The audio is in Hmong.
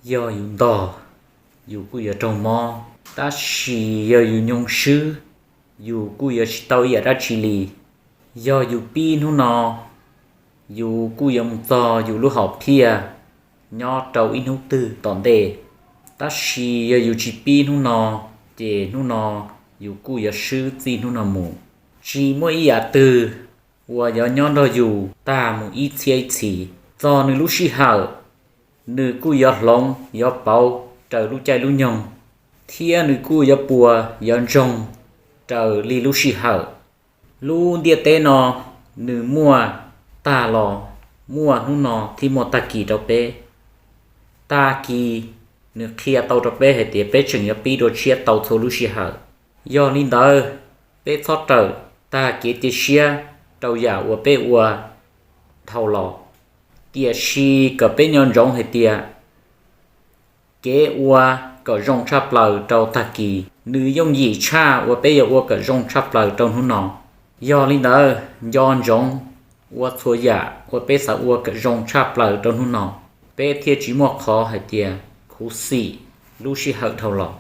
Yog yus ntog, yus kuj yuav raug mob, tab sis yog yus nyoo swb, yus kuj yuav tsis tau ib yam dab tsi li. Yog yus pib hnub no, yus kuj yuav mus txog yus lub hom phiaj nyob rau ib hnub twg tom ntej. Tab sis yog yus tsis pib hnub no, ces hnub no yus kuj yuav swb txij hnub no mus. Tsis muaj ib yam twg uas yuav nyob nrog yus tag mus ib txhiab ib txhis. Txog nws lub sij hawm, nws kuj yuav hloov yuav pauv raws lub caij lub nyoog, thiab nws kuj yuav puas yuav ntsoog raws li lub sij hawm. Lub ntiaj teb no nws muaj tag los, muaj hnub no thiab muaj tag kis rau peb. Tag kis nws qhia tau rau peb hais tias peb tseem yuav pib dua tshiab tau txhua lub sij hawm. Yog li ntawd, peb txhob rawm tag kev cia siab rau yam uas peb ua dhau los, tiam sis kom peb nco ntsoov hais tias kev ua kom zoo tshaj plaws rau tag kis, nws yooj yim tshaj uas peb yuav ua kom zoo tshaj plaws rau hnub no. Yog li ntawd, nco ntsoov ua txhua yam uas peb xav ua kom zoo tshaj plaws rau hnub no, peb thiaj tsis muaj qhov hais tias khuv xim lub sij hawm dhau los.